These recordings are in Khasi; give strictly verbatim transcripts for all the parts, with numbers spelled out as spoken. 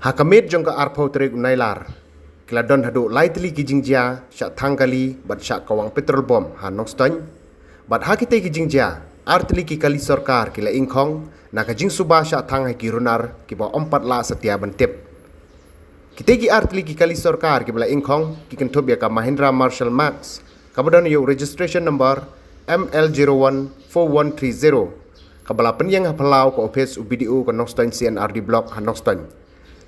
Ha ka miet jong ka arphew tarik u Nailar, ki la don haduh lai tylli ki jingjia shah thang kali bad shah kawang petrol bomb ha Nongstoiñ. Bad ha kitei ki jingjia, ar tylli ki kali sorkar ki la ingkhong na ka jingsuba shah thang ha ki runar kiba ym pat lah satia ban tip. Kitei ki ar tylli ki kali sorkar kiba la ingkhong ki kynthup ïa ka Mahindra Marshal Max, kaba don ïa u registration number M L zero one four one three zero, kaba la pynïeng ha phyllaw ka ophis u B D O ka Nongstoiñ C and R D Block ha Nongstoiñ.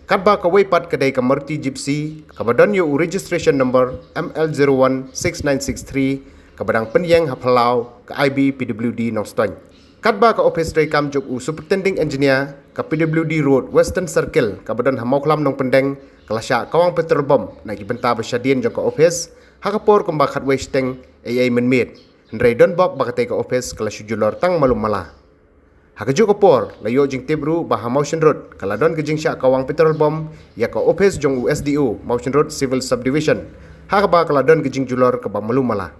Katba kawei pat ka dei ka Maruti Gypsy, kaba don ïa u registration number M L zero one six nine six three, kaba dang pynïeng ha phyllaw ka I B P W D Nongstoiñ. Katba ka ophis treikam jong u Superintending Engineer ka P W D Road Western Circle, kaba don ha Mawkhlam Nongpyndeng, ka la shah kawang petrol bomb na ki bynta ba shadien jong ka ophis, ha ka por kumba khatwei shiteng ei ei mynmiet. Hynrei don bok ba katei ka ophis ka la shu julor tang malu mala. Ha kajuh ka por, la ïoh jingtip ruh ba ha Mawshynrut ka la don ka jingshah kawang petrol bomb ïa ka ophis jong u S D O Mawshynrut Civil Subdivision, ha kaba ka la don ka jingjulor kaba malu mala.